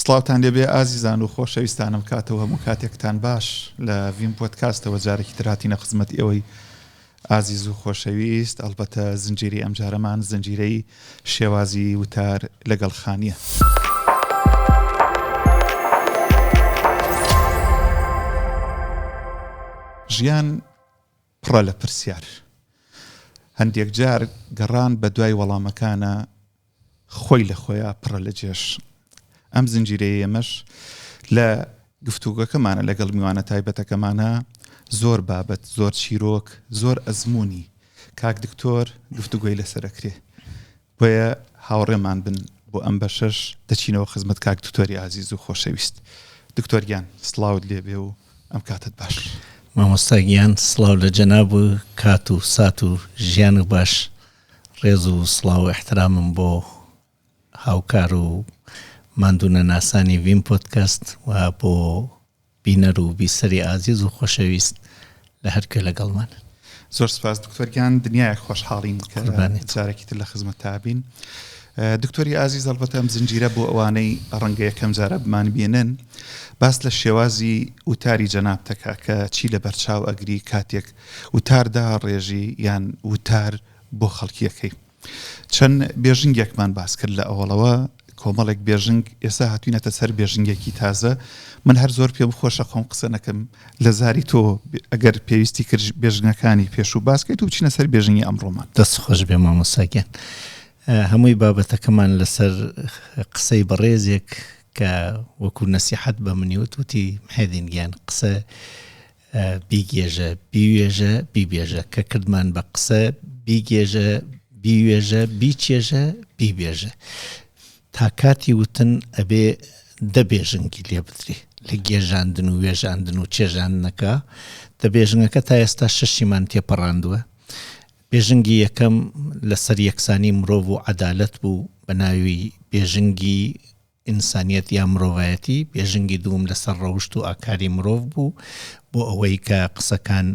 سڵاوتان لێبێ ئازیزان و خۆشەویستانم کاتەوە هەموو کاتێکتان باش لە ڤیم پۆدکاستەوە جارێکی تر هاتینە خزمەت ئێوەی ئازیز و خۆشەویست ئەڵبەتە زنجیری ئەمجارەمان زنجیرەی شێوازی وتار لەگەڵ خانیە. ژیان پڕە لە پرسیار. هەندێک جار گەڕان بە دوای وەڵامەکانە خۆی لە خۆیا پڕە لە جێژ. ئەم زنجیرەیەی ئێمەش لە گفتوگۆکەمانە لەگەڵ میوانە تایبەتەکەمانە زۆر بابەت، زۆر چیرۆک، زۆر ئەزموونی کاک دکتۆر گفتوگۆی لەسەر ئەکرێ. بۆیە هاوڕێمان بن بۆ ئەم بەشەش دەچینەوە خزمەت کاک دکتۆری ئازیز و خۆشەویست. دکتۆر گیان سڵاوت لێبێ و ئەم کاتەت باش. مامۆستا گیان سڵاو لە جەناب و کات و سات و ژیانت باش ڕێز و سڵاو و ئیحترامم بۆ هاوکار و ماندوونەناسانی ڤیم پۆدکاست و بۆ بینەر و بیسەری ئازیز و خۆشەویست لە هەر کوێ لەگەڵمانن. زۆر سپاس دکتۆر گیان دنیایەک خۆشحاڵین کە جارێکی تر لە خزمەتتا بین. دکتۆری ئازیز ئەڵبەتە ئەم زنجیرە بۆ ئەوانەی ڕەنگە یەکەم جارە بمانبینن باس لە شێوازی وتاری جەنابتەکە کە چی لە بەرچاو ئەگری کاتێک وتار داڕێژی یان وتار بۆ خەڵکیەکەی. چەند بێژنگێکمان باس کرد لە ئەوەڵەوە کۆمەڵێک بێژنگ ئێستا هاتوینەتە سەر بێژنگێکی تازە من هەر زۆر پێم خۆشە خۆم قسە نەکەم لە زاری تۆ ئەگەر پێویستی کرد بێژنگەکانی پێشوو باس کەیت و بچینە سەر بێژنگی ئەمڕۆمان. دەست خۆش بێ مامۆستا گیان هەمووی بابەتەکەمان لەسەر قسەی بەڕێزێک کە وەکو نەسیحەت بە منی وت وتی محێدین گیان قسە بیگێژە، بیوێژە، بیبێژە، کە کردمان بە قسە، بیگێژە، بیوێژە، بیچێژە، بیبێژە. تا کاتی وتن ئەبێ دە بێژنگی لێ بدرێ لە گێژاندن و وێژاندن و چێژاندنەکە. دە بێژنگەکە تا ئێستا شەشیمان تێپەڕاندووە. بێژنگی یەکەم لەسەر یەکسانی مرۆڤ و عەدالەت بوو بە ناوی بێژنگی ئینسانیەت یا مرۆڤایەتی، بێژنگی دووم لەسەر ڕەوشت و ئاکاری مرۆڤ بوو، بۆ ئەوەی کە قسەکان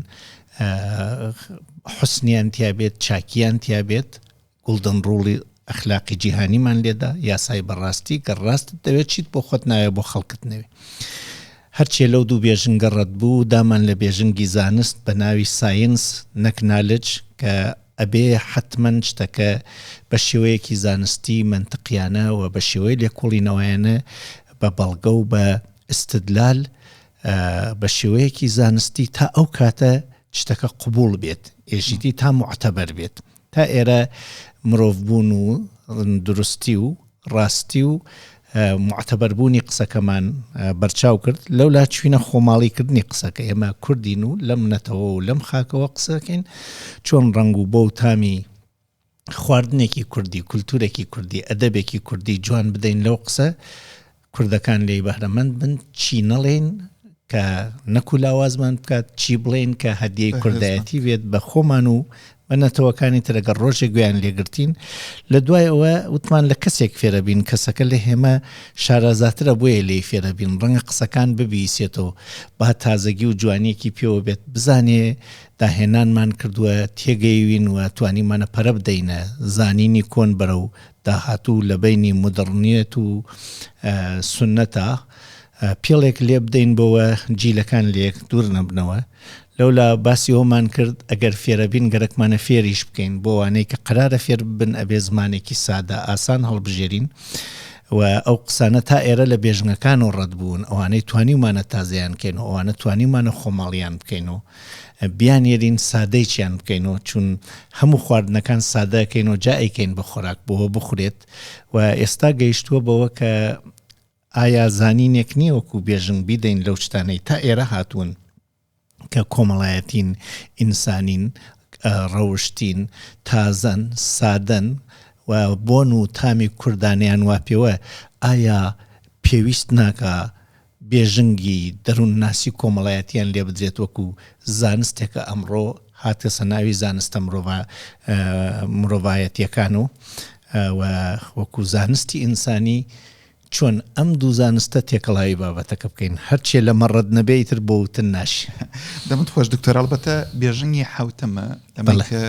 حوسنیان تیا بێت، چاکیان تیا بێت، گوڵدن ڕوڵی ئەخلاقی جیهانیمان لێدا، یاسای بەڕاستی، گەر ڕاستت دەوێت چیت بۆ خۆت ناوێ بۆ خەڵکت نەوێ. هەرچێ لەو دوو بێژنگە ڕەت بوو، دامان لە بێژنگی زانست بە ناوی ساینس نەک نالج کە ئەبێ حەتمەن شتەکە بە شێوەیەکی زانستی مەنتقیانە و بە شێوەی لێکۆڵینەوەیانە بە بەڵگە و بە ئیستدلال بە شێوەیەکی زانستی تا ئەو کاتە شتەکە قبوڵ بێت ئێژیتی تا موعتەبەر بێت تا ئێرە مرۆڤبوون و دروستی و ڕاستی و موعتەبەربوونی قسەکەمان بەرچاو کرد، لەولا چوینە خۆماڵی کردنی قسەکە، ئێمە کوردین و لەم نەتەوە و لەم خاکەوە قسەکەین، چۆن ڕەنگ و بۆ و تامی خواردنێکی کوردی، کولتوورێکی کوردی، ئەدەبێکی کوردی جوان بدەین لەو قسە، کوردەکان لێی بەهرەمەند بن، چی نەڵێین کە نەکو لاوازمان بکات، چی بڵێین کە هەدیەی کوردایەتی بێت بە خۆمان و بە نەتەوەکانی تر گەر ڕۆژێک گوێیان لێگرتین. لە دوای ئەوە وتمان لە کەسێک فێرەبین، کەسەکە لە هێمە شارەزاترە بۆیە لێی فێرەبین، ڕەنگە قسەکان ببیسێتەوە با تازەگی و جوانیەکی پێوە بێت، بزانێ داهێنانمان کردووە، تێگەیوین و توانیومانە پەرە بدەینە زانینی کۆن بەرەو داهاتوو لە بەینی مودڕنیەت و سوننەتا پیڵێک لێ بدەین بۆوە جیلەکان لەیەک دوور نەبنەوە. لەولا باسی ئەوەمان کرد ئەگەر فێرەبین گەرەکمانە فێریش بکەین بۆ وانەی کە قەرارە فێر ببن ئەبێ زمانێکی سادە ئاسان هەڵبژێرین و ئەو قسانە تا ئێرە لە بێژنگەکانەوە ڕەت بوون ئەوانەی توانیومانە تازەیان کەین و ئەوانە توانیومانە خۆماڵیان بکەین و بیانێرین سادەیچیان بکەین و چون هەموو خواردنەکان سادەکەین و جا ئەیکەین بە خۆراک بۆ بخورێت و ئێستا گەیشتووە بەوە کە ئایا زانینێک نییە وەکو بێژنگ بیدەین لەو شتانەی تا ئێرە هاتوون کە کۆمەڵایەتین، ئینسانین، ڕەوشتین، تازەن، سادەن و بۆن و تامی کوردانەیان وا پێوە، ئایا پێویست ناکا بێژنگی دەروونناسی کۆمەڵایەتیان لێ بدرێت وەکو زانستێکە ئەمڕۆ هاتەسە ناوی زانستە مرۆڤایەتیەکان و وەکو زانستی ئینسانی چۆن ئەم دوو زانستە تێکەڵاوی بابەتەکە بکەین؟ هەرچێ لەمە ڕەت نەبێ ئیتر بۆ وتن ناشی. دەمت خۆش دکتۆر ئەڵبەتە بێژنگی حەوتەمە ئەمەی کە.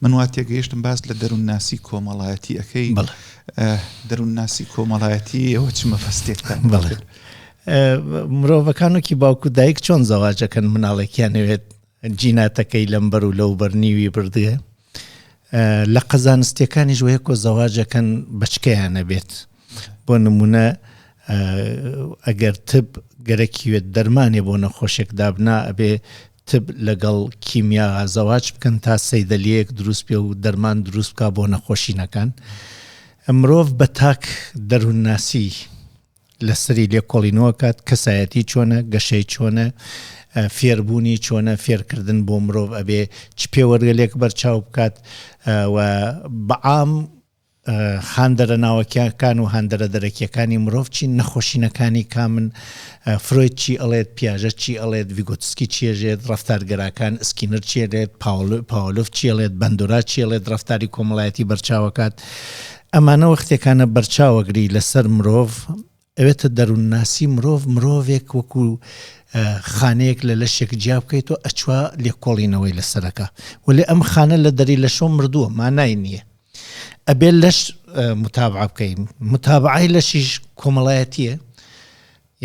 من وا تێگەیشتم باس لە دەروونناسی کۆمەڵایەتی ئەکەی. بەڵێ. دەروونناسی کۆمەڵایەتی ئەوە چ مەبەستێکتان؟ بەڵێ. مرۆڤەکان وەکی باوک و دایک چۆن زەواجەکەن مناڵێکیان نەوێت جیناتەکەی لەمبەر و لەوبەر نیوی بردێ لە قەزانستیەکانیش وەیەکۆ زەواجەکەن بەچکەیان نەبێت بۆ نمونە ئەگەر تب گەرەکیوێت دەرمانێ بۆ نەخۆشێک دابنا ئەبێ تب لەگەڵ کیمیا زەواج بکەن تا سەیدەلیەک دروست بێ و دەرمان دروست بکا بۆ نەخۆشینەکان مرۆڤ بە تاک دەروونناسی لەسەری لێکۆڵینەوە کات کەسایەتی چۆنە گەشەی چۆنە فێربوونی چۆنە فێرکردن بۆ مرۆڤ ئەبێ چ پێوەرگەلێک بەرچاو بکات و بەعام هاندەرە ناوەکیەکان و هاندەرە دەرەکیەکانی مرۆڤ چین، نەخۆشینەکانی کامن، فرۆید چی ئەڵێت، پیاژە چی ئەڵێت، ڤیگۆتسکی چی ئەژێت، ڕەفتارگەراکان، ئسکینر چی ئەلێت، پاولۆف چی ئەڵێت، بەندۆرا چی ئەڵێت، ڕەفتاری کۆمەڵایەتی بەرچاوەکات. ئەمانە وەختێکانە بەرچاوەگری لەسەر مرۆڤ، ئەوێتە دەروونناسی مرۆڤ، مرۆڤێک وەکو خانەیەک لە لەشێک جیا بکەیتەوە ئەچوا لێکۆڵینەوەی لەسەرەکە، وەلێ ئەم خانە لە دەری لەشەوە مردووە، مانای نییە. ئەبێ لەش متابعە بکەین، متابعەی لەشیش کۆمەڵایەتییە،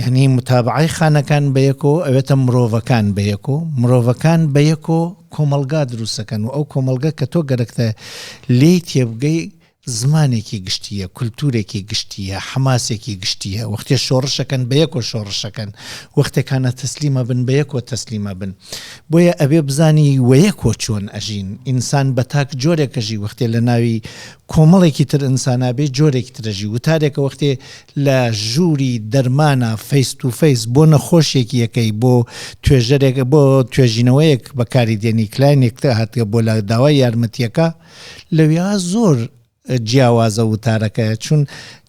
یعنی متابعەی خانەکان بەیەکۆ ئەوێتە مرۆڤەکان بەیەکۆ، مرۆڤەکان بەیەکۆ کۆمەڵگا دروستەکەن و ئەو کۆمەڵگە کە تۆ گەرەکتە لێی تێبگەی زمانێکی گشتییە، کولتوورێکی گشتییە، حەماسێکی گشتییە، وەختێ شۆڕشەکەن بەیەکۆ شۆڕشەکەن، وەختێکانە تەسلیمەبن بەیەکۆ تەسلیمەبن. بۆیە ئەبێ بزانی وەیەکۆ چۆن ئەژین، ئینسان بە تاک جۆرێک ئەژی وەختێ لە ناوی کۆمەڵێکی تر ئینسانا بێ جۆرێکی تر ئەژی، وتارێکە وەختێ لە ژووری دەرمانا فەیس تو فەیس بۆ نەخۆشێکی ئەکەی بۆ توێژەرێک بۆ توێژینەوەیەک بەکاری دێنی کلاینێک هاتگە بۆ لات داوای یارمەتیەکە لەویا زۆر جیاوازە وتارەکە چون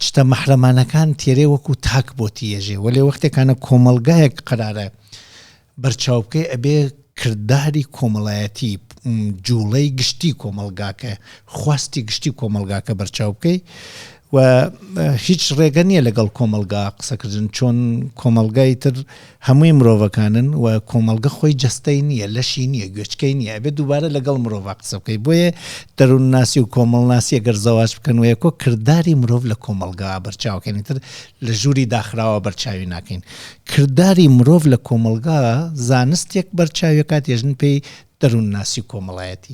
چتە مەحرەمانەکان تێرێ وەکو تاک بۆتی یەژێ وەلێ وەختێکانە کۆمەڵگایەک قەرارە بەرچاو بکەی ئەبێ کرداری کۆمەڵایەتی جوڵەی گشتی کۆمەڵگاکە خواستی گشتی کۆمەڵگاکە بەرچاو بکەی و هیچ ڕێگە نییە لەگەڵ کۆمەڵگا قسەکردن چۆن کۆمەڵگای تر هەمووی مرۆڤەکانن و کۆمەڵگە خۆی جەستەی نییە، لەشی نییە، گوێچکەی نییە، ئەبێت دووبارە لەگەڵ مرۆڤا قسە بکەی، بۆیە دەروونناسی و کۆمەڵناسی ئەگەر زەواج بکەن وەیەکۆ کرداری مرۆڤ لە کۆمەڵگا بەرچاوکەین ئیتر لە ژووری داخراوە بەرچاوی ناکەین کرداری مرۆڤ لە کۆمەڵگا زانستێک بەرچاویەکات یەژن پێی دەروونناسی کۆمەڵایەتی.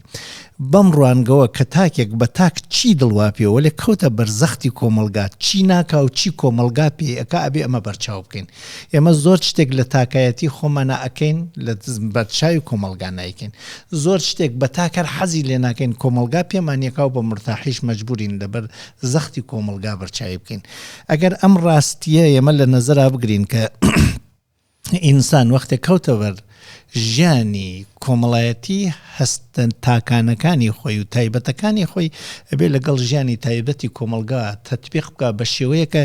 بەم ڕوانگەوە کە تاکێک بە تاک چی دڵ وا پێ وەلێ کەوتە بەر زەختی کۆمەڵگا چی ناکا و چی کۆمەڵگا پێی ئەکا ئەبێ ئەمە بەرچاو بکەین. ئێمە زۆر شتێک لە تاکایەتی خۆمانا ئەکەین لە بەرچاوی کۆمەڵگا نایکەین. زۆر شتێک بە تاک هەر حەزی لێ ناکەین کۆمەڵگا پێمان یەکا و بە مورتاحیش مەجبوورین لەبەر زەختی کۆمەڵگا بەرچاوی بکەین. ئەگەر ئەم ڕاستییە ئێمە لە نەزەرا بگرین کە ئینسان وەختێک کەوتە بەر ژیانی کۆمەڵایەتی هەستە تاکانەکانی خۆی و تایبەتەکانی خۆی ئەبێ لەگەڵ ژیانی تایبەتی کۆمەڵگا تەتبیق بکا بە شێوەیەکە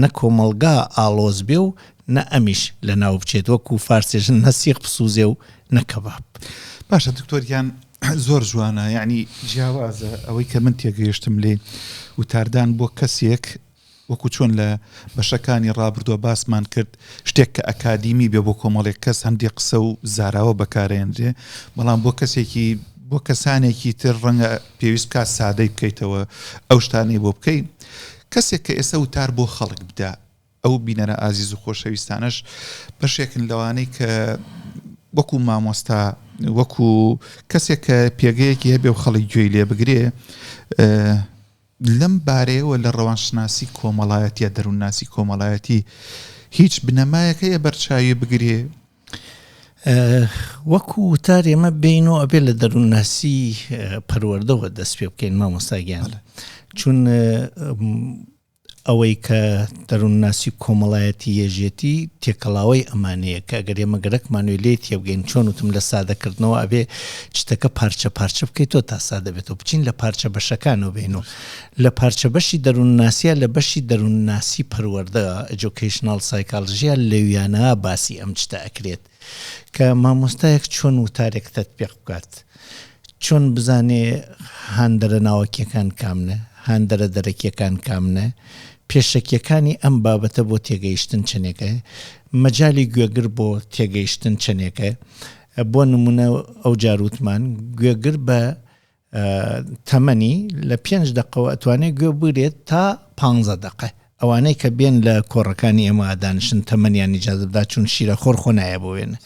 نە کۆمەڵگا ئاڵۆز بێ و نە ئەمیش لە ناو بچێت وەکو فارسێژن نە سیخ بسوزێ و نە کەباب. باشە دکتۆر گیان زۆر جوانە یەعنی جیاوازە ئەوەی کە من تێگەیشتم لێی وتاردان بۆ کەسێک وەکو چۆن لە بەشەکانی ڕابردووە باسمان کرد شتێک کە ئەکادیمی بێ بۆ کۆمەڵێک کەس هەندێک قسە و زاراوە بەکارێنرێ بەڵام بۆ کەسێکی بۆ کەسانێکی تر ڕەنگە پێویست بکات سادەی بکەیتەوە ئەو شتانەی بۆ بکەی کەسێک کە ئێستا وتار بۆ خەڵک بدا ئەو بینەرە ئازیز و خۆشەویستانەش بەشێکن لەوانەی کە وەکو مامۆستا وەکو کەسێک کە پێگەیەکی هەبێ و خەڵک گوێی لێ بگرێ لەم بارەیەوە لە ڕەوانشناسی کۆمەڵایەتی یا دەروونناسی کۆمەڵایەتی هیچ بنەمایەک هەیە بەرچاوی بگرێ؟ وەکو وتار ئێمە بێین و ئەبێ لە دەروونناسی پەروەردەوە دەست پێ بکەین مامۆستا گیان چون ئەوەی کە دەروونناسی کۆمەڵایەتی یەژێتی تێکەڵاوەی ئەمانەیە کە ئەگەر ئێمە گەرەکمان وێ لێی تێبگەین چۆن وتم لە سادەکردنەوە ئەبێ شتەکە پارچە پارچە بکەیتەوە تا سادە بێتەوە بچین لە پارچە بەشەکانەوە بێین و لە پارچە بەشی دەروونناسیە لە بەشی دەروونناسی پەروەردە Educational Psychology لەویانە باسی ئەم شتە ئەکرێت کە مامۆستایەک چۆن وتارێک تەتبیق بکات چۆن بزانێ هاندەرە ناوەکیەکان کامنە، هاندەرە دەرەکیەکان کامنە، پێشەکیەکانی ئەم بابەتە بۆ تێگەیشتن چەنێکە، مەجالی گوێگر بۆ تێگەیشتن چەنێکە، بۆ نمونە ئەو جار وتمان گوێگر بە. تەمەنی لە پێنج دەقەوە ئەتوانێت گوێ بگرێت تا پانزە دەقە ئەوانەی کە بێن لە کۆڕەکانی ئێمە دانیشن تەمەنیان ئیجازە بدا چون شیرە خۆر خۆ نایە بۆ وێنە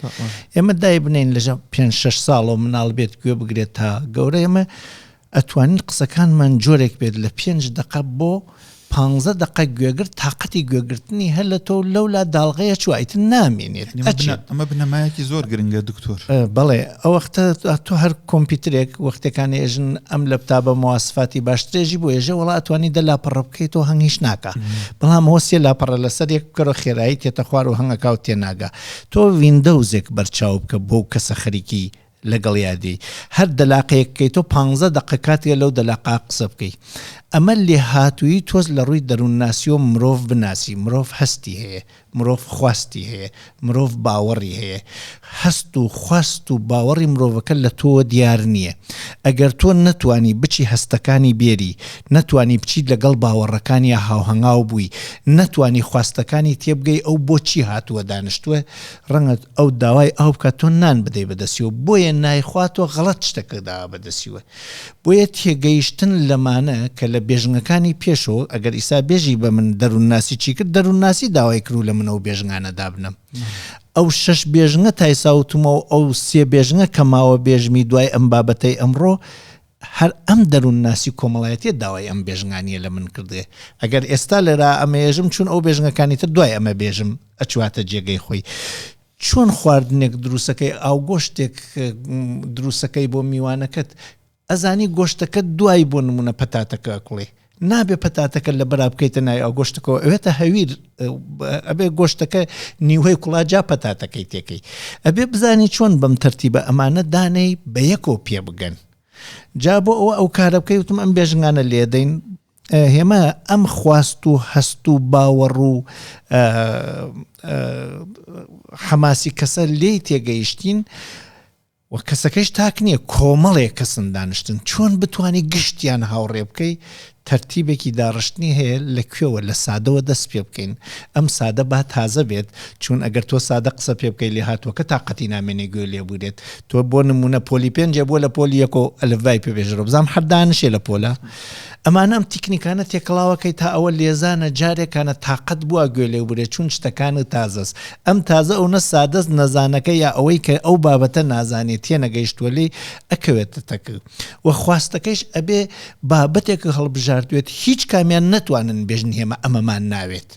ئێمە دای بنین لە پێ شش ساڵەوە مناڵ بێت گوێ بگرێت تا گەورە ئێمە ئەتوانین قسەکانمان جۆرێک بێت لە پێنج دەقە بۆ پانزە دەقە گوێگر تاقەتی گوێگرتنی هەر لە تۆ و لەولا داڵغەیە چووە ئیتر نامێنێت ئەچێت. ئەمە بنەمایەکی زۆر گرنگە دکتۆر. بەڵێ ئەوەختە تۆ هەر کۆمپیوترێک وەختێکانی ئێژن ئەم لەپتابە مواسفاتی باشترێژی بۆ ئێژێ وەڵا ئەتوانی دە لاپەڕە بکەیت تۆ هەنگ هیچ ناکا بەڵام ئەوە سێ لاپەڕە لەسەر یەک بکەرەوە خێرایی تێتە خوار و هەنگ ئەکا و تێناگا تۆ ویندەوزێک بەرچاو بکە بۆو کەسە خەریکی لەگەڵیا دێی هەر دەلاقەیەک بکەی تۆ پانزە دەقە کاتێ لەو دەلاقە قسە بکەی ئەمە لێهاتوویی تۆس لە ڕووی دەروونناسیەوە مرۆڤ بناسی مرۆڤ هەستی هەیە مرۆڤ خواستی هەیە مرۆڤ باوەڕی هەیە هەست و خواست و باوەڕی مرۆڤەکە لە تۆوە دیار نییە ئەگەر تۆ نەتوانی بچی هەستەکانی بێری نەتوانی بچیت لەگەڵ باوەڕەکانیا هاوهەنگاو بووی نەتوانی خواستەکانی تێبگەی ئەو بۆچی هاتووە دانیشتووە ڕەنگە ئەو داوای ئاو بکات تۆ نان بدەی بە دەستیەوە بۆیە نایخوا تۆ غەڵەت شتەکە داوە بە دەستیوە بۆیە تێگەیشتن لەمانە کە لە بێژنگەکانی پێشەوە ئەگەر ئیسا بێژی بە من دەروونناسی چی کرد دەروونناسی داوای کرد لە من ئەو بێژنگانە دابنەم ئەو شەش بێژنگە تا ئیسا وتمەوە ئەو سێ بێژنگە کە ماوە بێژمی دوای ئەم بابەتەی ئەمڕۆ هەر ئەم دەروونناسی کۆمەڵایەتیە داوای ئەم بێژنگانیە لە من کردێ ئەگەر ئێستا لێرا ئەمەیەژم چون ئەو بێژنگەکانی تر دوای ئەمە بێژم ئەچواتە جێگەی خۆی چۆن خواردنێک دروستەکەی ئاوگۆشتێک دروستەکەی بۆ میوانەکەت ئەزانی گۆشتەکە دوای بۆ نمونە پەتاتەکە ئەکوڵێ نابێ پەتاتەکە لە بەرا بکەیتە ناوی ئەو گۆشتەکەەوە ئەوێتە هەویر ئەبێ گۆشتەکە نیوەی کوڵا جا پەتاتەکەی تێکەی ئەبێ بزانی چۆن بەم تەرتیبە ئەمانە دانەی بە یەکەوە پێ بگەن جا بۆ ئەوە ئەو کارە بکەی وتم ئەم بێژنگانە لێدەین هێمە ئەم خواست و هەست و باوەڕ و حەماسی کەسە لێی تێگەیشتین وە کەسەکەیش تاک نیە کۆمەڵێک کەسن دانیشتن چۆن بتوانی گشتیان هاوڕێ بکەی تەرتیبێکی داڕشتنی هەیە لە کوێوە لە سادەوە دەست پێ بکەین ئەم سادە با تازە بێت چون ئەگەر تۆ سادە قسە پێ بکەی لێهاتووەکە تاقەتی نامێنێ گوێ لێ بگرێت تۆ بۆ نمونە پۆلی پێنجێ بۆ لە پۆلی یەکۆ ئەلفبای پێ بێژەرەوە بزانم هەر دانشێ لە پۆلە ئەمانە ئەم تیکنیکانە تێکەڵاوەکەی تا ئەوە لێزانە جارێکانە تاقەت بووە گوێ لێو برێ چون شتەکانت تازەس ئەم تازە ئەونە سادەس نەزانەکە یا ئەوەی کە ئەو بابەتە نازانێ تێنەگەیشتووە لێی ئەکەوێتە تەک و خواستەکەیش ئەبێ بابەتێک هەڵبژاردوێت هیچ کامیان نەتوانن بێژن هێمە ئەمەمان ناوێت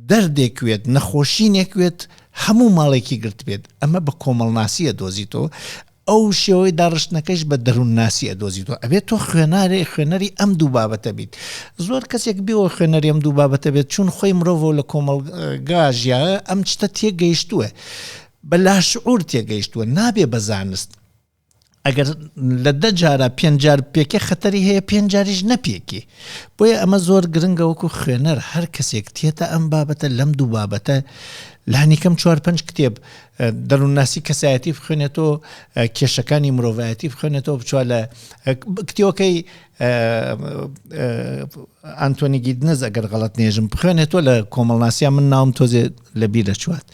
دەردێک وێت نەخۆشینێک وێت هەموو ماڵێکی گرتبێت ئەمە بە کۆمەڵناسی ئەدۆزیتەوە ئەو شێوەی داڕشتنەکەیش بە دەروونناسی ئەدۆزیتەوە. ئەبێت تۆ خوێنارێ خوێنەری ئەم دوو بابەتە بیت. زۆر کەسێک بێوە خوێنەری ئەم دوو بابەتە بێت چون خۆی مرۆڤە و لە کۆمەڵگا ژیاوە ئەم شتە تێگەیشتووە. بە لاشعور تێگەیشتووە نابێ بە زانست. ئەگەر لە دە جارا پێنج جار بپێکێ خەتەری هەیە پێنج جاریش نەپێکێ. بۆیە ئەمە زۆر گرنگە وەکو خوێنەر هەر کەسێک تێتە ئەم بابەتە لەم دوو بابەتە لانیکەم چوار پێنج کتێب دەروونناسی کەسایەتی بخوێنێتەوە کێشەکانی مرۆڤایەتی بخوێنێتەوە بچوە لە کتێوەکەی ئەنتۆنی گیدنز ئەگەر غەڵت نێژم بخوێنێتەوە لە کۆمەڵناسییا من ناوم تۆزێ لە بیر دەچوات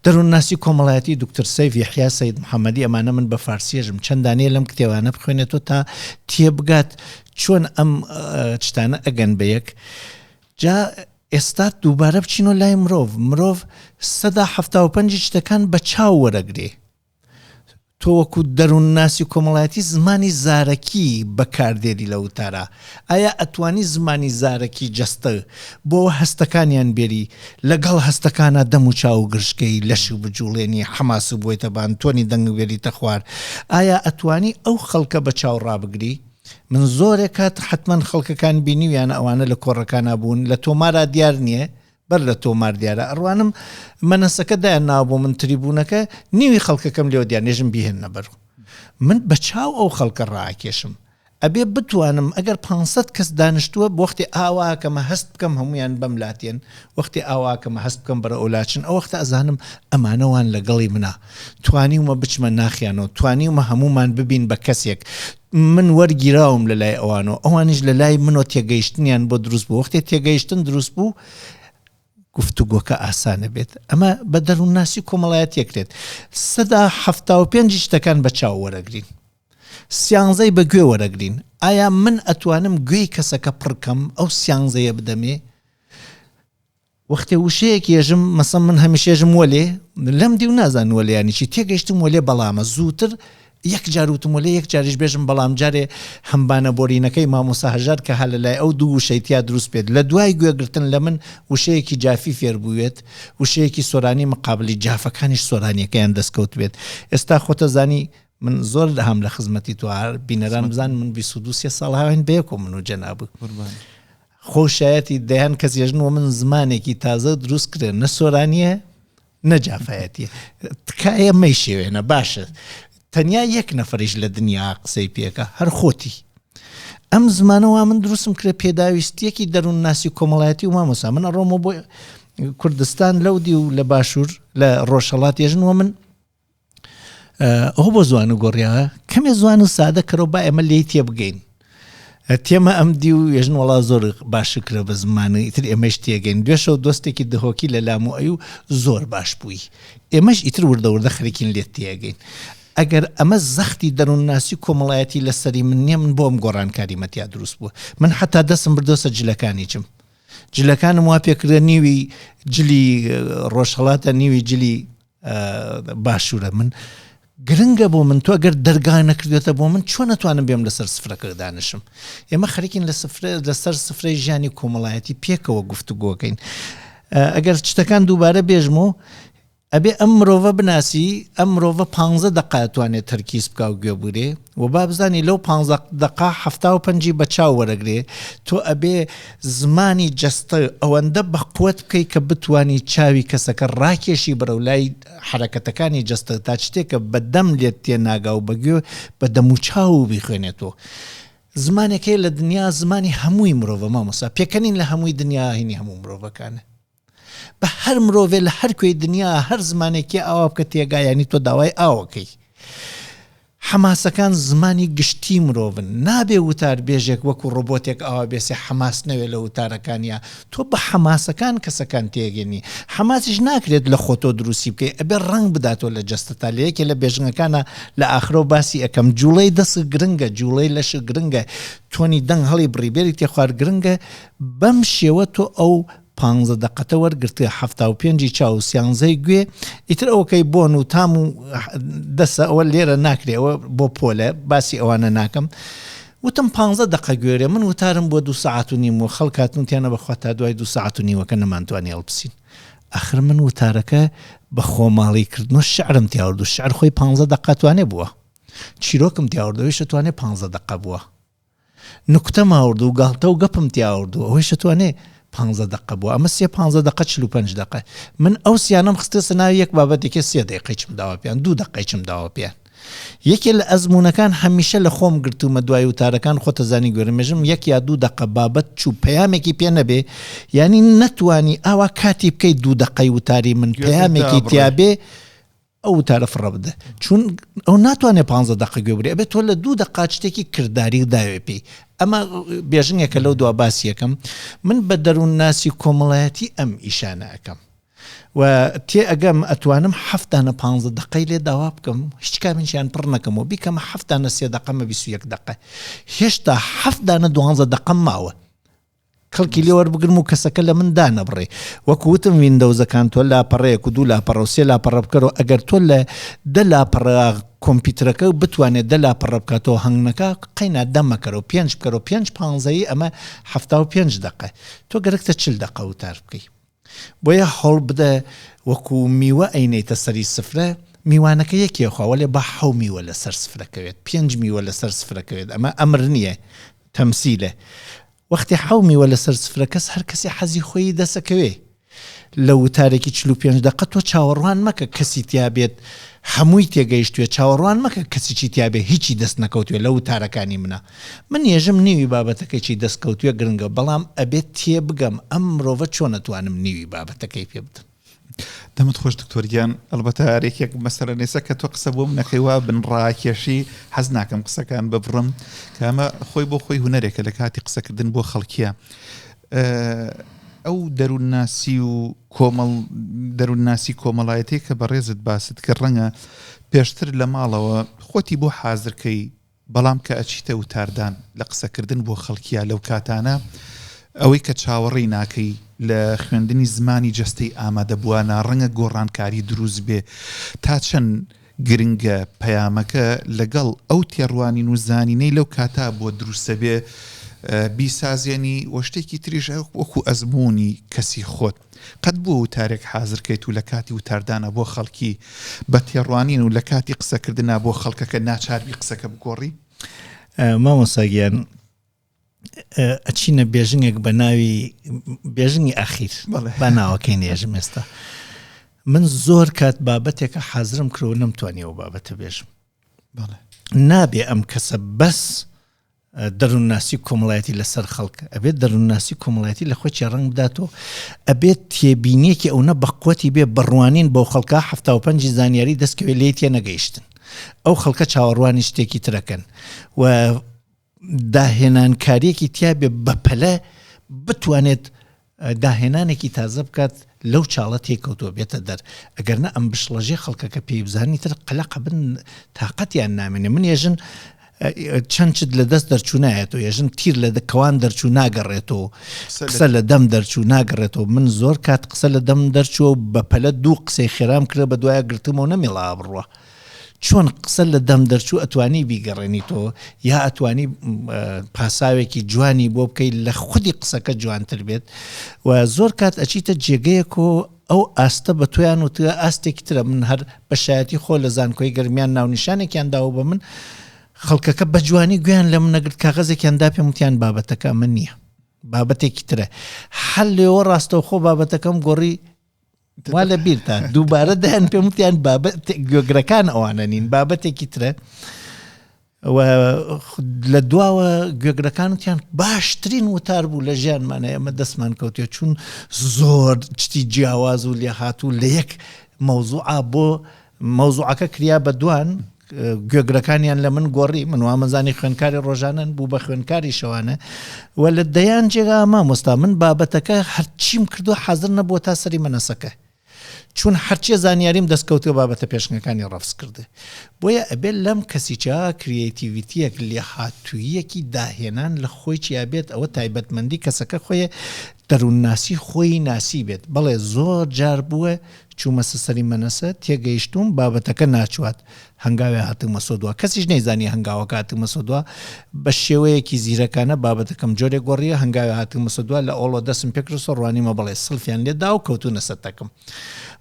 دەروونناسی کۆمەڵایەتی دکتۆر سەیف یحیا سید محەممەدی ئەمانە من بە فارسیەژم چەندانەیە لەم کتێوانە بخوێنێتەوە تا تێبگات چۆن ئەم شتانە ئەگەن بە یەک جا ئێستا دووبارە بچینەوە لای مرۆڤ، مرۆڤ 75% شتەکان بە چاو وەرەگرێ. تۆ وەکو دەروونناسی کۆمەڵایەتی زمانی زارەکی بەکاردێری لە وتارا، ئایا ئەتوانی زمانی زارەکی جەستە بۆ هەستەکانیان بێری، لەگەڵ هەستەکانا دەم و چاو گرژکەی، لەشو بجوڵێنی، حەماسو بوەیتە بان، تۆنی دەنگ بێریتە خوار، ئایا ئەتوانی ئەو خەڵکە بە چاو ڕابگری؟ من زۆرێ کات حەتمەن خەڵکەکان بینیویانە ئەوانە لە کۆڕەکانا بوون لە تۆمارا دیار نییە بەر لە تۆمار دیارە ئەڕوانم مەنەسەکە دایان ناوە بۆ من تریبوونەکە نیوی خەڵکەکەم لێوە دیار نێژم بیهێننە بەرو من بە چاو ئەو خەڵکە ڕاکێشم ئەبێ بتوانم ئەگەر 500 کەس دانیشتووە وەختی ئاواکەمە هەست بکەم هەمویان بەم لاتێن وەختی ئاواکەمە هەست بکەم بەرە ئەولاچن ئەو وەختە ئەزانم ئەمانەوان لەگەڵی منە توانیومە بچمە ناخیانەوە توانیومە هەمومان ببین بە کەسێک من وەرگیراوم لە لای ئەوانەوە ئەوانیش لە لای منەوە تێگەیشتنیان بۆ دروست بوو وەختێ تێگەیشتن دروست بوو گفتوگۆکە ئاسانە بێت ئەمە بە دەروونناسی کۆمەڵایەتیەکرێت 75% شتەکان بە چاو وەرەگرین. سیانزەی بە گوێ وەرەگرین. ئایا من ئەتوانم گوێی کەسەکە پڕ کەم ئەو سیانزەیە بدەمێ؟ وەختێ وشەیەک یێژم مەسەن من هەمیشە یێژم وەلێ لەم دیو نازانن وەلێ یانی چی تێگەیشتم وەلێ بەڵامە زووتر یەک جار وتم وەلێ یەک جاریش بێژم بەڵام جارێ هەمبانە بۆرینەکەی مامۆستا هەژار کە ها لە لای ئەو دوو وشەی تیا دروست بێت لە دوای گوێگرتن لە من وشەیەکی جافی فێر بووێت وشەیەکی سۆرانی مقابلی جافەکانیش سۆرانیەکەیان دەست کەوتبێت ئێستا خۆتەزانی من زۆر هام لە خزمەتی تۆ بینەران بزان من 22 سێ ساڵ هاوین بەیەکەوە من و جەنابت خۆ شایەتی دەیان کەس یەژن وە من زمانێکی تازە دروست کرێ نە سۆرانیە نە جافایەتیە تکایە مەیشێوێنە باشە تەنیا یەک نەفەریش لە دنیا قسەی پێکە هەر خۆتی ئەم زمانە وا من دروستم کرێ پێداویستیەکی دەروونناسی کۆمەڵایەتی و مامۆسا من ئەڕۆمەوە بۆ کوردستان لەو دی و لە باشوور لە ڕۆژهەڵات یەژن وە من ئەوە بۆ زوان و گۆڕیاوە کەمێ زوان و سادە کەرەوە با ئێمە لێی تێبگەین تێمە ئەم دی و یێژن وەڵا زۆر باشکرە بە زمانە ئیتر ئێمەش تێگەین دوێشەوە دۆستێکی دهۆکی لە لام و ئەو زۆر باش بووی ئێمەش ئیتر وردە وردە خەریکین لێت تێگەین ئەگەر ئەمە زەختی دەروونناسی کۆمەڵایەتی لەسەری من نییە من بۆم گۆڕانکاری مەتیا دروست بووە من حتا دەسم بردۆسە جلەکانی چم جلەکانم وا پێکردە نیوی جلی ڕۆژهڵاتە نیوی جلی باشوورە من گرنگە بۆ من تۆ گەر دەرگا نەکردێتە بۆ من چۆن نەتوانم بێم لەسەر سفرەکە دانیشم ئێمە خەریکین لە سفرە لەسەر سفرەی ژیانی کۆمەڵایەتی پێکەوە گفتوگۆکەین ئەگەر شتەکان دووبارە بێژم و ئەبێ ئەم مرۆڤە بناسی ئەم مرۆڤە پ دقا توانێت تەرکیز بکە و گوێ بگرێ و با بزانی لەو پ دقا ه پنجی بە چاو وەرەگرێ تۆ ئەبێ زمانی جەستە ئەوەندە بەقوەت بکەی کە بتوانی چاوی کەسەکە ڕاکێشی بەرەو لای حەرەکەتەکانی جەستە تا شتێکە بە دەم لێت تێناگا و بە گوێ بە دەموچاو و بیخوێنێتەوە. زمانێک هەیە لە دنیا زمانی هەمووی مرۆڤە مامۆستا پێکەنین لە هەمووی دنیا هینی هەموو مرۆڤەکانە. بە هەر مرۆڤێ لە هەر کوێی دنیا هەر زمانێکی ئاوا بکە تێگا یانی تۆ داوای ئاوەکەی. حەماسەکان زمانی گشتی مرۆڤن نابێ وتار بێژێک وەکو ڕۆبۆتێک ئاوا بێسێ حەماس نەوێ لە وتارەکانیا تۆ بە حەماسەکان کەسەکان تێگەنی حەماسیش ناکرێت لە خۆتۆ دروستی بکەی ئەبێ ڕەنگ بداتۆ لە جەستەتا لە یەکێ لە بێژنگەکانا لە ئاخرەوە باسی ئەکەم جوڵەی دەست گرنگە جوڵەی لەش گرنگە تۆنی دەنگ هەڵی بڕی بێری تێخوار گرنگە بەم شێوە تۆ ئەو پانزە دەقەتە وەرگرتوە 75 ی چاو و سیانزەی گوێ ئیتر ئەوەکەی بۆن و تام و دەسە ئەوە لێرە ناکرێ ئەوە بۆ پۆلە باسی ئەوانە ناکەم وتم پانزە دەقە گوێرێ من وتارم بۆ دو سەعات و نیم و خەڵک هاتن وتیانە بەخوا تا دوای دو سەعات و نیوەکە نەمانتوانی هەڵبسین ئەخر من وتارەکە بە خۆماڵی کردن و شعرم تیاورد و شعر خۆی پانزە دەقە توانێ بووە چیرۆکم تیاورد ئەویش توانێ پانزە دەقە بووە نوکتەم ئاورد و گاڵتە و گەپم تیا ئاورد و ئەوەیش ئەتوانێ پانزە دەقە بووە ئەمە سێ پانزە دەقە 45 دەقە من ئەو سیانەم خستێسە ناو یەک بابەتێکێ سێ دەیقەیچم داوە پێیان دوو دەقەیچم داوە پێیان یەکێ لە ئەزموونەکان هەمیشە لە خۆم گرتوومە دوای وتارەکان خۆتە زانی گوێرمێژم یەک یا دوو دەقە بابەت چوو پەیامێکی پێ نەبێ یانی نەتوانی ئاوا کاتی بکەی دوو دەقەی وتاری من پەیامێکی تیابێ ئەو وتارە فڕە بدە چون ئەو ناتوانێت پ دقە گوێ بگرێ ئەبێت تۆ لە دوو دقا شتێکی کردداری و داوێ پێی ئەمە بێژنگێکە لەو دوا باسی یەکەم من بە دەروونناسی کۆمەڵایەتی ئەم ئیشانە ئەەکەم و تێ ئەگەم ئەتوانم هەفتانە پ دقەی لێ داوا بکەم هیچ کامینیان پڕ نەکەمەوە بیکەمە هەفتانە سێ دقەمە 21 دقە هێشتا هەفتانە دوانزە دقەم ماوە کەڵکی لێ وەربگرم و کەسەکە لە من دانەبڕێ. وەکو وتم ویندەوزەکان تۆ لاپەڕەیەک و دوو لاپەڕە و سێ لاپەڕە بکەرەوە ئەگەر تۆ لە دە لاپەڕە کۆمپیوتەرەکە بتوانێت دە لاپەڕە بکاتەوە هەنگ نەکا قەینا دە مەکەرەوە پێنج بکەرەوە پێنج پانزەیی ئەمە 75 دەقە تۆ گەرەکتە چل دەقە وتار بکەی بۆیە هەوڵبدە وەکو میوە ئەینێیتە سەری سفرە میوانەکە یەکێ خوا وەلێ با حەو میوە لەسەر سفرە کەوێت پێنج میوە لەسەر سفرە کەوێت ئەمە ئەمر نییە تەمسیلە وەختی حەو میوە لەسەر سفرە کەس هەر کەسی حەزی خۆیی دەسەکەوێ لە وتارێکی 45 دەقە تۆ چاوەڕوان مەکە کەسی تیا بێت هەمووی تێگەیشتوێ چاوەڕوان مەکە کەسیی تیا بێ هیچی دەست نەکەوتوێ لە وتارەکانی منە من یەژم نیوی بابەتەکەی چی دەست کەوتوێ گرنگە بەڵام ئەبێت تێبگەم ئەم مرۆڤە چۆن ئەتوانم نیوی بابەتەکەی پێ بدەم. دەمت خۆش دکتۆر گیان ئەڵبەتە هەر یەکێک مەسەلە نێسە کە تۆ قسە بۆم نەکەی وا بن ڕاکێشی حەز ناکەم قسەکان ببڕم کە ئەمە خۆی بۆ خۆی هونەرێکە لە کاتی قسەکردن بۆ خەڵکیە ئەو دەروونناسی و کۆمەڵ دەروونناسی کۆمەڵایەتی کە بەڕێزت باست کرد ڕەنگە پێشتر لە ماڵەوە خۆتی بۆ حازرکەی. بەڵام کە ئەچیتە وتاردان لە قسەکردن بۆ خەڵکیا لەو کاتانە ئەوەی کە چاوەڕێی ناکەی لە خوێندنی زمانی جەستەی ئامادەبووانا ڕەنگە گۆڕانکاری دروست بێ تا چەند گرنگە پەیامەکە لەگەڵ ئەو تێڕوانین و زانینەی لەو کاتا بۆت دروستەبێ بیسازێنی وە شتێکی تریش وەکو ئەزموونی کەسی خۆت قەت بووە وتارێک حازر کەیت و لە کاتی وتاردانا بۆ خەڵکی بە تێڕوانین و لە کاتی قسەکردنا بۆ خەڵکەکە ناچار بی قسەکە بگۆڕی؟ مامۆستا گیان ئەچینە بێژنگێک بە ناوی بێژنگی ئەخیر بە ناوەکەی نێژم ئێستا من زۆر کات بابەتێکە حازرم کرەوە نەمتوانیەوە بابەتە بێژم نابێ ئەم کەسە بەس دەروونناسی کۆمەڵایەتی لەسەر خەڵک ئەبێت دەروونناسی کۆمەڵایەتی لە خۆی ڕەنگ بداتەوە ئەبێت تێبینیەکی ئەوە بەقوەتی بێ بڕوانین بۆ خەڵکە ه پێنجی زانیاری دەستکەوێت لێ تێ نەگەیشتن ئەو خەڵکە چاوەڕوانی شتێکی ترەکەن و داهێنانکاریەکی تیابێ بەپەلە بتوانێت داهێنانێکی تازە بکات لەو چاڵە تێکەوتووە بێتە دەر ئەگەر نا ئەم بشڵەژێ خەڵکەکە پێی بزانی تر قەلەقە بن تاقەتیان نامێنێ من ێژن چەند چت لە دەست دەرچوو نایەتەوە ێژن تیر لە کەوان دەرچوو ناگەڕێتەوە قسە لە دەم دەرچوو ناگەڕێتەوە من زۆر کات قسە لە دەم دەرچووە و بەپەلە دوو قسەی خێرام کرد بە دوایە گرتمەوە نەمێڵا بڕوە چۆن قسە لە دەم دەرچوو ئەتوانی بیگەڕێنیتەوە یا ئەتوانی پاساوێکی جوانی بۆ بکەیت لە خودی قسەکە جوانتر بێت و زۆر کات ئەچیتە جێگەیەک و ئەو ئاستە بە تۆیان وتوە ئاستێکی ترە من هەر بە شایەتی خۆ لە زانکۆی گەرمیان ناونیشانێکیان داوە بە من خەڵکەکە بە جوانی گوێیان لە من نەگرت کاغەزێکیان دا پێم وتیان بابەتەکە ئەمە نییە بابەتێکی ترە هەر لێوە ڕاستەوخۆ بابەتەکەم گۆڕی وا لە بیرتان دووبارە دایان پێم وتیان بابەت گوێگرەکان ئەوانە نین بابەتێکی ترە و لە دواوە گوێگرەکان وتیان باشترین وتار بوو لە ژیانمانە ئێمە دەستمان کەوتێ چون زۆر شتی جیاواز و لێهاتوو لە یەک مەوزوعا بۆ مەوزوعەکە کریا بە دوان گوێگرەکانیان لە من گۆڕی من وامەزانی خوێنکاری ڕۆژانەن بوو بە خوێنکاری شەوانە و لە دەیان جێگا مامۆستا من بابەتەکە هەرچیم کردو حەزر نەبووە تا سەری مەنەسەکە چون هەرچێ زانیاریم دەستکەوتوە بابەتە پێشنگەکانی ڕەفز کردێ بۆیە ئەبێت لەم کەسیچە کریەیتیڤیتیەک لێهاتووییەکی داهێنان لە خۆی چیا بێت ئەوە تایبەتمەندی کەسەکە خۆیە دەروونناسی خۆی ناسی بێت بەڵێ زۆر جار بووە چوومەسە سەری مەنەسە، تێگەیشتووم بابەتەکە ناچوات، هەنگاوێ هاتوومەسۆ دوا، کەسیش نەیزانی هەنگاوەکە هاتوومەسۆ دوا، بە شێوەیەکی زیرەکانە بابەتەکەم جۆرێک گۆڕییە، هەنگاوێ هاتوومەسۆ دوا، لە ئۆڵۆ دەسم پێکردسۆ، ڕوانیمە بەڵێ سڵفیان لێ دا و کەوتوونەسە تەکم.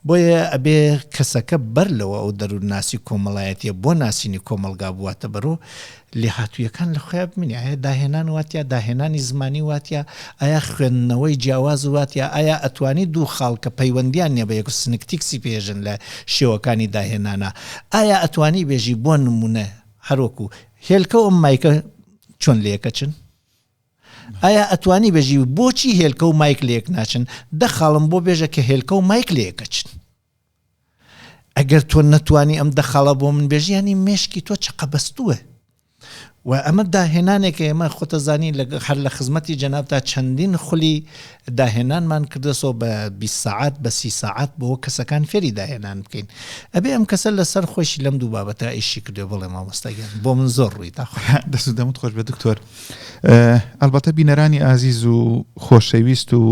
بۆیە ئەبێ کەسەکە بەر لەوە ئەو دەروونناسی کۆمەڵایەتییە بۆ ناسینی کۆمەڵگا بواتە بەرۆ، لێهاتوویەکان لە خۆیا بمینێ ئایا داهێنان واتیا داهێنانی زمانی واتیا ئایا خوێندنەوەی جیاواز واتیا ئایا ئەتوانی دوو خاڵ کە پەیوەندیان نیە بە یەک سنکتیکسی پێژن لە شێوەکانی داهێنانا ئایا ئەتوانی بێژی بۆ نمونە هەروەکو هێلکە و ئەم مایکە چۆن لەیەکەچن ئایا ئەتوانی بێژی بۆچی هێلکە و مایک لەیەک ناچن دە خاڵم بۆ بێژە کە هێلکە و مایک لەیەکەچن ئەگەر تۆ نەتوانی ئەم دەخاڵە بۆ من بێژی ینی مێشکی تۆ چەقەبەستووە و ئەمە داهێنانێکە ئێمە خۆتەزانی لە هەر لە خزمەتی جەنابتا چەندین خولی داهێنانمان کردەسەوە بە 20 سەعات بە سی سەعات بۆ کەسەکان فێری داهێنان بکەین ئەبێ ئەم کەسە لەسەر خۆشی لەم دوو بابەتە ئیشی کردێ بڵێ مامۆستا گیان بۆ من زۆر ڕووی تا دەست و دەمت خۆش بێ دکتۆر ئەلبەتە بینەرانی ئازیز و خۆشەویست و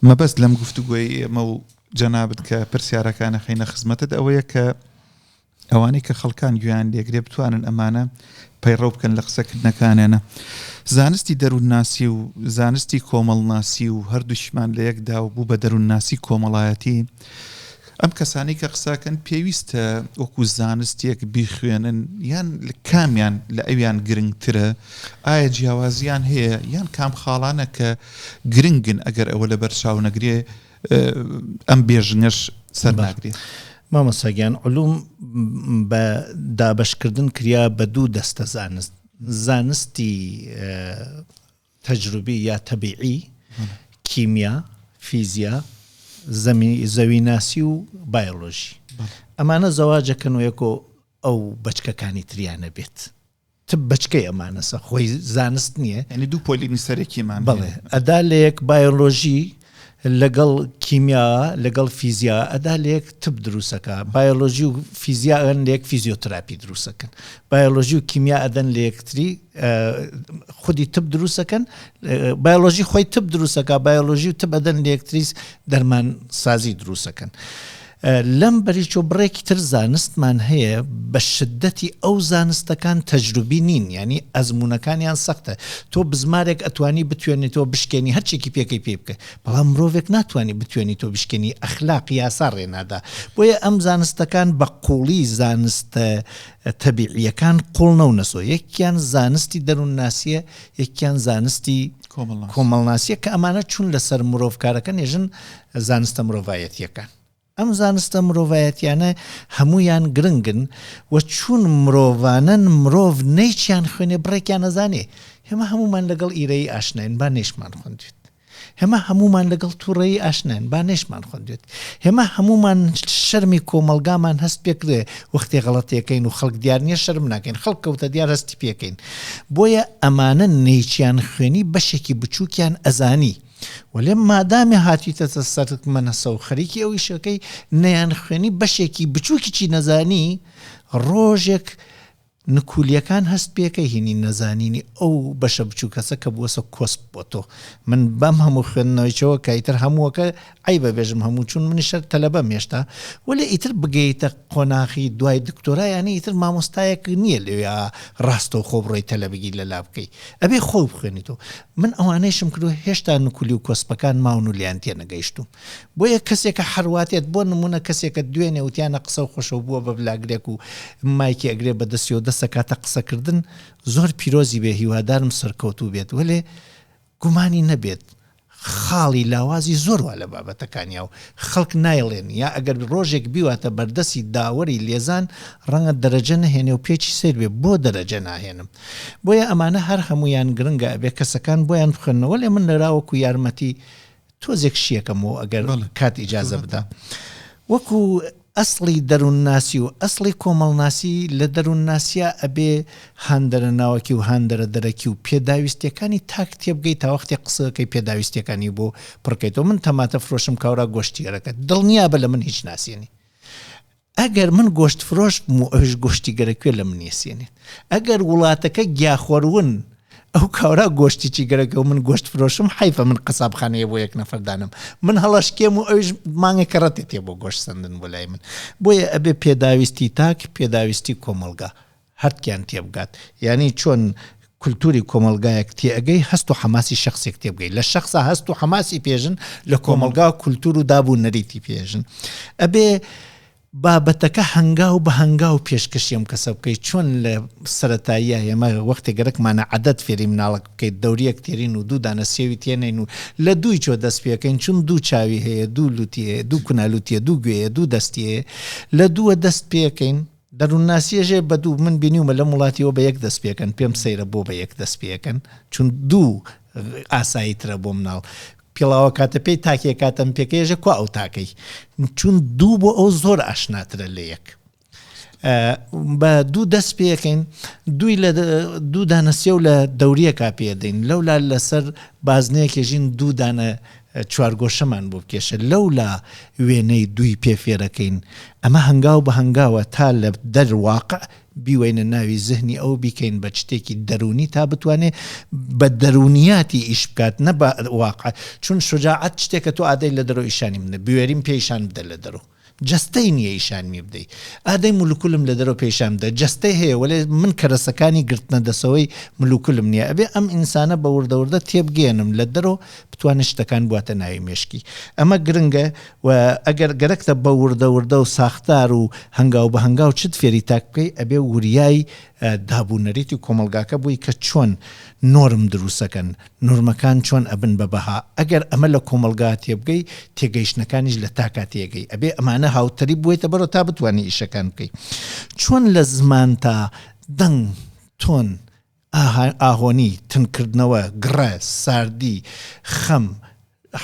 مەبەست لەم گفتوگۆی ئێمە و جەنابت کە پرسیارەکان ئەخەینە خزمەتت ئەوەیە کە ئەوانەی کە خەڵکان گوێیان لێگرێ بتوانن ئەمانە پەیڕەو بکەن لە قسەکردنەکانیانە. زانستی دەروونناسی و زانستی کۆمەڵناسی و هەردووشمان لە یەکدا و بوو بە دەروونناسی کۆمەڵایەتی ئەم کەسانەی کە قساکەن پێویستە وەکو زانستێک بیخوێنن یان کامیان لە ئەویان گرنگترە ئایا جیاوازیان هەیە یان کام خاڵانە کە گرنگن ئەگەر ئەوە لەبەر چاو نەگرێ ئەم بێژنگەش سەر ناگرێ. مامۆستا گیان علوم بە دابەشکردن کریا بە دوو دەستە زانست زانستی تەجروبی یا تەبیعی کیمیا فیزیا زەویناسی و بایۆلۆژی ئەمانە زەواجەکەن و یەکۆ ئەو بەچکەکانی تریانە بێت تب بەچکەی ئەمانەسە خۆی زانست نییە یعنی دوو پۆلینی سەرەکیمان بەڵێ ئەدا لە یەک بایۆلۆژی لەگەڵ کیمیا لەگەڵ فیزیا ئەدا لەیەک تب دروستەکە بایۆلۆژی و فیزیا ئەن لەیەک فیزیۆتراپی دروستەکەن بایۆلۆژی و کیمیا ئەدەن لە یەکتری خودی تب دروستەکەن بایۆلۆژی خۆی تب دروستەکە بایۆلۆژی و تب ئەدەن لە یەکتریس دەرمان سازی دروستەکەن. لەم بەریچۆ بڕێکی تر زانستمان هەیە بە شدەتی ئەو زانستەکان تەجروبی نین یانی ئەزموونەکانیان سەختە تۆ بزمارێک ئەتوانی بتوێنیتەوە بشکێنی هەرچێکی پێکەی پێی بکە بەڵام مرۆڤێک ناتوانی بتوێنیتەوە بشکێنی ئەخلاق یاسا ڕێ نادا بۆیە ئەم زانستەکان بە قوڵی زانستە تەبیعیەکان قوڵ نەونەسۆ یەکیان زانستی دەروونناسیە یەکیان زانستی کۆمەڵناسیە کە ئەمانە چون لەسەر مرۆڤ کارەکەن ێژن زانستە مرۆڤایەتیەکان. ئەم زانستە مرۆڤایەتیانە هەموویان گرنگن و چون مرۆڤانەن مرۆڤ نەیچیان خوێنێ بڕێکیان ئەزانێ. ئێمە هەموومان لەگەڵ ئیرەیی ئاشناین با نەیشمان خوێندوێت. ئێمە هەموومان لەگەڵ توڕەیی ئاشناین با نەیشمان خوێندوێت. ئێمە هەموومان شەرمی کۆمەڵگامان هەست پێکردوێ وەختێ غەڵەتێکەین و خەڵک دیار نیە شەرم ناکەین خەڵک کەوتە دیار هەستی پێکەین. بۆیە ئەمانە نەیچیان خوێنی بەشێکی بچووکیان ئەزانی. وەلێ مادامێ هاتیتەتە سەر مەنەسە و خەریکی ئەو ئیشەکەی نەیان خوێنی بەشێکی بچووکیی نەزانی ڕۆژێک نکولیەکان هەست پێکەی هینی نەزانینی ئەو بەشە بچووکەسە کە بووەسە کۆسپ بۆ تۆ من بەم هەموو خوێندنەوەیچەوە کە ئیتر هەمووەکە عەیبە بێژم هەموو چون منیش هەر تەلەبەم هێشتا وەلێ ئیتر بگەیتە قۆناغی دوای دکتۆرا یانی ئیتر مامۆستایەک نییە لەوێ ڕاستەوخۆ بڕۆی تەلەبگی لەلا بکەی ئەبێ خۆو بخوێنیتەوە من ئەوانەیشم کردوە هێشتا نکولی و کۆسپەکان ماون و لێیان تێنەگەیشتوم بۆیە کەسێکە حەرواتێت بۆ نمونە کەسێکە دوێنێ وتیانە قسەو خۆشەو بووە بە بلاگرێک و مایکی ئەگرێ بە دەستیەوە دەستەکاتە قسەکردن زۆر پیرۆزی بێ هیوادارم سەرکەوتوو بێت وەلێ گومانی نەبێت خاڵی لاوازی زۆر وا لە بابەتەکانیا و خەڵک نایڵێن یا ئەگەر ڕۆژێک بیواتە بەردەستی داوەری لێزان ڕەنگە دەرەجە نەهێنێ و پێچی سەیر بێ بۆ دەرەجە ناهێنم بۆیە ئەمانە هەر هەموویان گرنگە ئەبێ کەسەکان بۆیان بخوێننەوە وەلێ من لەرا وەکو یارمەتی تۆزێک شیەکەمەوە ئەگەر کات ئیجازە بدا وەکو ئەسڵی دەروونناسی و ئەسڵی کۆمەڵناسی، لە دەروونناسیا ئەبێ هاندەرە ناوەکی و هاندەرە دەرەکی و پێداویستیەکانی تاک تێبگەی تا وەختێ قسەکەی پێداویستیەکانی بۆ پڕکەیتەوە من تەماتە فرۆشم کاورا گۆشتی گەرەکە دڵنیابە لە من هیچ ناسێنی ئەگەر من گۆشت فرۆش بم و ئەویش گۆشتی گەرە کوێ لە من یەسێنێت ئەگەر وڵاتەکە گیاخۆرون ئەو کاورا گۆشتی چی گەرەکە و من گۆشت فرۆشم حەیفە من قەسابخانەیە بۆ یەک نەفەر دانم من هەڵەشکێم و ئەویش مانگێکە ڕەتێ تێ بۆ گۆشت سەندن بۆ لای من بۆیە ئەبێ پێداویستی تاک پێداویستی کۆمەڵگا هەردکیان تێبگات یانی چۆن کولتوری کۆمەڵگایەک تێئەگەی هەست و حەماسی شەخسێک تێبگەی لە شەخسا هەست و حەماسی پێژن لە کۆمەڵگا کولتور و داب و نەریتی پێژن ئەبێ بابەتەکە هەنگاو بە هەنگاو پێشکەشی ئەم کەسە بکەیت، چۆن لە سەرەتاییا ئێمە وەختێ گەرەکمانە عەدەد فێری مناڵەک بکەیت دەوریەک تێرین و دوو دانە سێوی تێنێین و لە دووی چۆ دەست پێکەین چون دوو چاوی هەیە دوو لوتی هەیە دوو کونا لوتی هەیە دوو گوێ هەیە دوو دەستی هەیە لە دووە دەست پێکەین دەروونناسیەش هەیە بە دوو من بینیومە لەم وڵاتیەوە بە یەک دەست پێکەن پێم سەیرە بۆ بە یەک دەست پێکەن چون دوو ئاسایی ترە بۆ مناڵ پێڵاوە کاتە پێی تاکێ کاتەم پێکەیەژە کوا ئەو تاکەی چون دوو بۆ ئەو زۆر ئاشناترە لە یەک بە دوو دەست پێەکەین دووی لە دوو دانە سێو لە دەوریەکە پێدەین لەولا لەسەر بازنەیەکێژین دوو دانە چوارگۆشەمان بۆ بکێشە لەولا وێنەی دووی پێ فێرەکەین ئەمە هەنگاو بە هەنگاوە تا لە دەرواقع بیوەینە ناوی زهنی ئەو بیکەین بە چتێکی دەروونی تا بتوانێ بە دەروونیاتی ئیش بکات نە بە واقع چون شوجاعەت شتێکە تۆ ئادەی لە دەرۆ ئیشانی بدە بوێریم پێ ئیشان بدە لە دەرۆ جەستەی نییە ئیشانمی بدەی ئادەی مولوکولم لە دەرۆ پێ ئیشان بدە جەستەی هەیە وەلێ من کەرەسەکانی گرتنە دەسەوەی ملوکولم نییە ئەبێ ئەم ئینسانە بە وردە وردە تێبگەیەنم لە دەرۆ بتوانێت شتەکان بواتە ناوی مێشکی ئەمە گرنگە و ئەگەر گەرەکتە بە وردە وردە و ساختار و هەنگاو بە هەنگاو چت فێری تاک بکەی ئەبێ وریای داب و نەریتی کۆمەڵگاکە بووی کە چۆن نۆرم دروسەکەن نۆرمەکان چۆن ئەبن بە بەها ئەگەر ئەمە لە کۆمەڵگا تێبگەی تێگەیشتنەکانیش لە تاکا تێگەی ئەبێ ئەمانە هاوتەریب بوویتە بەرەوە تا بتوانی ئیشەکان بکەی چۆن لە زمانتا دەنگ تۆن ئاهۆنی، تنکردنەوە، گڕە، ساردی، خەم،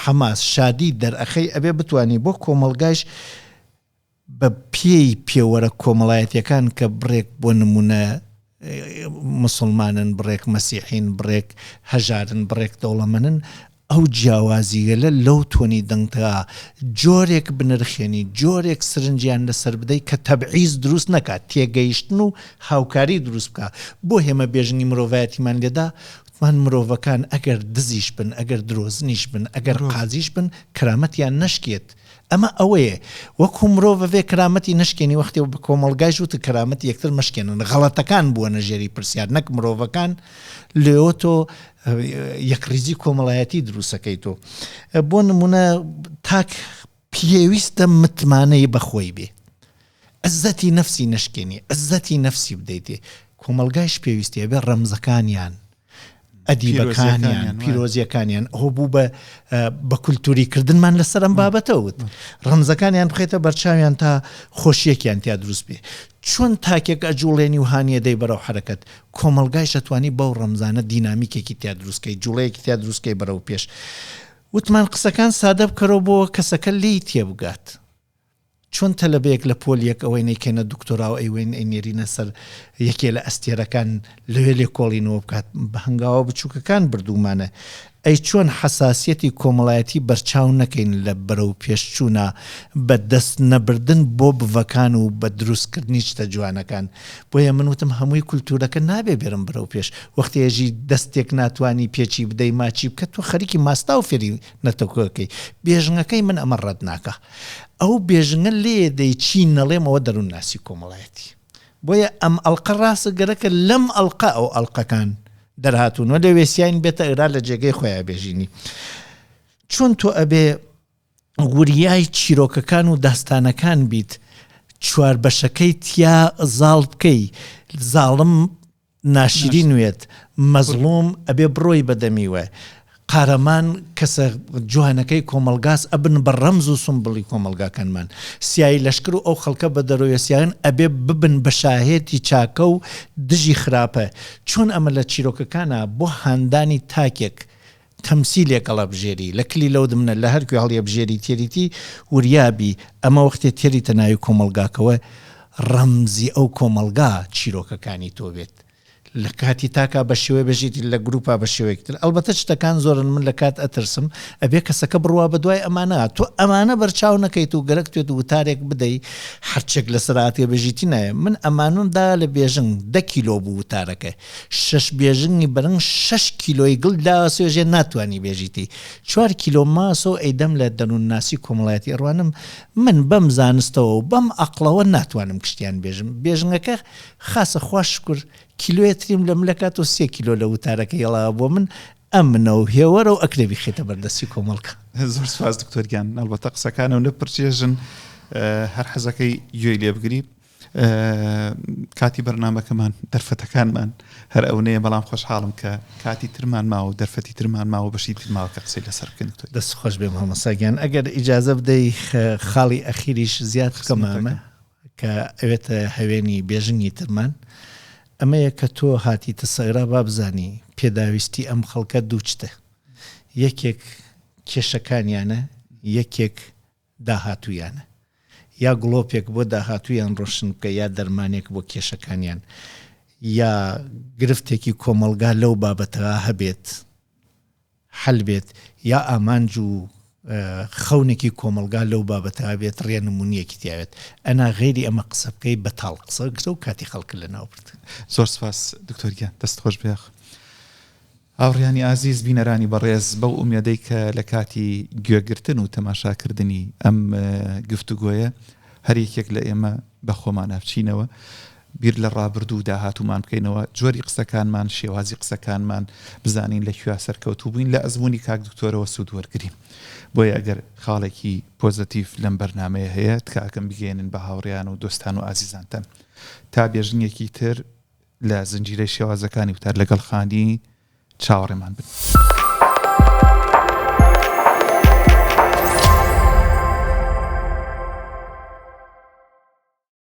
حەماس، شادی دەرئەخەی ئەبێ بتوانی بۆ کۆمەڵگایش بە پێی پێوەرە کۆمەڵایەتیەکان کە بڕێک بۆ نمونە موسڵمانن بڕێک مەسیحین بڕێک هەژارن بڕێک دەوڵەمەنن. ئەو جیاوازیگەلە لەو تۆنی دەنگدا جۆرێک بنرخێنی، جۆرێک سرنجیان لەسەر بدەی کە تەبعیز دروست نەکات، تێگەیشتن و هاوکاری دروست بکا. بۆ ئێمە بێژنگی مرۆڤایەتیمان لێدا، وتمان مرۆڤەکان ئەگەر دزیش بن، ئەگەر درۆزنیش بن، ئەگەر قازیش بن، کەرامەتیان نەشکێت. ئەمە ئەوەیە وەکو مرۆڤ ئەبێ کەرامەتی نەشکێنی وەختێ بە کۆمەڵگایش وتت کەرامەتی یەکتر مەشکێنن غەڵەتەکان بووەنە ژێری پرسیار نەک مرۆڤەکان لێوە تۆ یەکڕیزی کۆمەڵایەتی دروستەکەی تۆ بۆ نمونە تاک پێویستە متمانەی بەخۆی بێ عزەتی نەفسی نەشکێنی عزەتی نەفسی بدەیتێ کۆمەڵگایش پێویستی ئەبێ ڕەمزەکانیان ئەدیبەکانیان پیرۆزیەکانیان ئەوە بوو بە بە کولتوری کردنمان لەسەر ئەم بابەتە وت ڕەمزەکانیان بخێتە بەرچاویان تا خۆشیەکیان تیا دروست بێ چۆن تاکێک ئەجوڵێنی و هانیە دەی بەرەو حرەکەت کۆمەلگای شەتوانی بەو ڕەمزانە دینامیکێکی تیا دروستکەی جوڵەیەکی تیا دروستکەی بەرەو پێش وتمان قسەکان سادە بکەرەوە بۆ کەسەکە لێی تێبگات چۆن تەلەبەیەک لە پۆل یەک ئەوەی نەیکەینە دکتۆرا و ئەیوەین ئەینێرینە سەر یەکێ لە ئەستێرەکان لەوێ لێکۆڵینەوە بکات بە هەنگاوە بچووکەکان بردوومانە ئەی چۆن حەساسیەتی کۆمەڵایەتی بەرچاو نەکەین لە بەرەو پێشچوونا بە دەست نەبردن بۆ بڤەکان و بە دروستکردنی شتە جوانەکان بۆیە من وتم هەمووی کولتوورەکە نابێ بێرم بەرەو پێش وەختێ ئێژی دەستێک ناتوانی پێچی بدەی ماچی بکە تۆ خەریکی ماستاو فێری نەتەوەکەی بێژنگەکەی من ئەمە ڕەت ناکا ئەو بێژنگە لێ دەی چی نەڵێم ئەوە دەروونناسی کۆمەڵایەتی بۆیە ئەم ئەڵقە ڕاست گەرەکە لەم ئەڵقە ئەو ئەڵقەکان دەرهاتوون و لە وێسیاین بێتە ئێرا لە جێگەی خۆیان بێژینی چۆن تۆ ئەبێ وریای چیرۆکەکان و داستانەکان بیت چوار بەشەکەی تیا زاڵ بکەی زاڵم ناشرین وێت مەزڵوم ئەبێ بڕۆی بە دەمیوە قارەمان کەسە جوانەکەی کۆمەڵگاس ئەبن بە ڕەمز و سومبڵی کۆمەڵگاکانمان سیایی لەشکر و ئەو خەڵکە بە دەرۆیە سیاهن ئەبێ ببن بە شاهێتی چاکە و دژی خراپە چۆن ئەمە لە چیرۆکەکانا بۆ هاندانی تاکێک تەمسیلێک هەڵئەبژێری لە کلی لەو دمنە لە هەر کوێ هەڵیئەبژێری تێریتی وریا بی ئەمە وەختێ تێریتە ناوی کۆمەڵگاکەوە ڕەمزی ئەو کۆمەڵگا چیرۆکەکانی تۆ بێت لە کاتی تاکا بە شێوەی بەژیت لە گروپا بە شێوەیەکی تر ئەڵبەتە شتەکان زۆرن من لە کات ئەترسم ئەبێ کەسەکە بڕوا بە دوای ئەمانە تۆ ئەمانە بەرچاو نەکەیت و گەرەک توێت وتارێک بدەی هەرچێک لەسەر هاتێ بژیتی نایە من ئەمانم دا لە بێژنگ دە کیلۆ بوو وتارەکە شەش بێژنگی بەرنگ شەش کیلۆی گڵ داسێژێ ناتوانی بێژیتی چوار کیلۆ ماسۆ ئەیدەم لە دەروونناسی کۆمەڵایەتی ئەڕوانم من بەم زانستەوە و بەم ئەقڵەوە ناتوانم گشتیان بێژم بێژنگەکە خاسە خوا شوکر کیلۆیە تریم لە ملە کات و سێ کیلۆ لە وتارەکە هێڵاوە بۆ من ئەمنە و هێوەرە و ئەکرێ بیخەیتە بەردەستی کۆمەڵگە. زۆر سوپاس دکتۆر گیان ئەڵبەتە قسەکانەوە نە پرچێژن هەر حەزەکەی گوێی لێ بگری. کاتی بەرنامەکەمان دەرفەتەکانمان هەر ئەونەیە بەڵام خۆشحاڵم کە کاتی ترمان ماوە و دەرفەتی ترمان ماوە بەشی تر ماوە کە قسەی لەسەر بکەین دکتۆر. دەست خۆش بێ مامۆستا گیان ئەگەر ئیجازە بدەی خاڵی ئەخیریش زیاد بکەم ئەمە کە ئەوێتە هەوێنی بێژنگی ترمان ئەمەیە کە تۆ هاتیتە سەیرا بابزانی پێداویستی ئەم خەڵکە دووچتە یەکێک کێشەکانیانە یەکێک داهاتوویانە. یا گڵۆپێک بۆ داهاتوویان ڕۆشن بکە یا دەرمانێک بۆ کێشەکانیان یا گرفتێکی کۆمەڵگا لەو بابەتە هەبێت حەل بێت یا ئامانج و خەونێکی کۆمەڵگا لەو بابەتە بێت ڕێنمونیەکی تیاوێت ئەنا غەیری ئەمە قسە بکەی بەتاڵ قسە قسە و کاتی خەڵک لەناو برد. زۆر سپاس دکتۆر گیان دەست خۆش بێ. هاوڕیانی ئازیز، بینەرانی بەڕێز، بەو ئومێدەی کە لە کاتی گوێگرتن و تەماشاکردنی ئەم گفتوگۆیە هەر یەکێک لە ئێمە بە خۆمانا بچینەوە، بیر لە ڕابردوو و داهاتوومان بکەینەوە، جۆری قسەکانمان، شێوازی قسەکانمان، بزانین لە کوێ سەرکەوتوو بووین، لە ئەزموونی کاک دکتۆرەوە سوود وەرگرین. بۆیە ئەگەر خاڵێکی پۆزەتیڤ لەم بەرنامەیە هەیە، تکاکەم بگەیەنن بە هاوڕێیان و دۆستان و ئازیزانتان. تا بێژنگێکی تر لە زنجیرەی شێوازەکانی وتار لەگەڵ خانی چاوەڕێمان بن.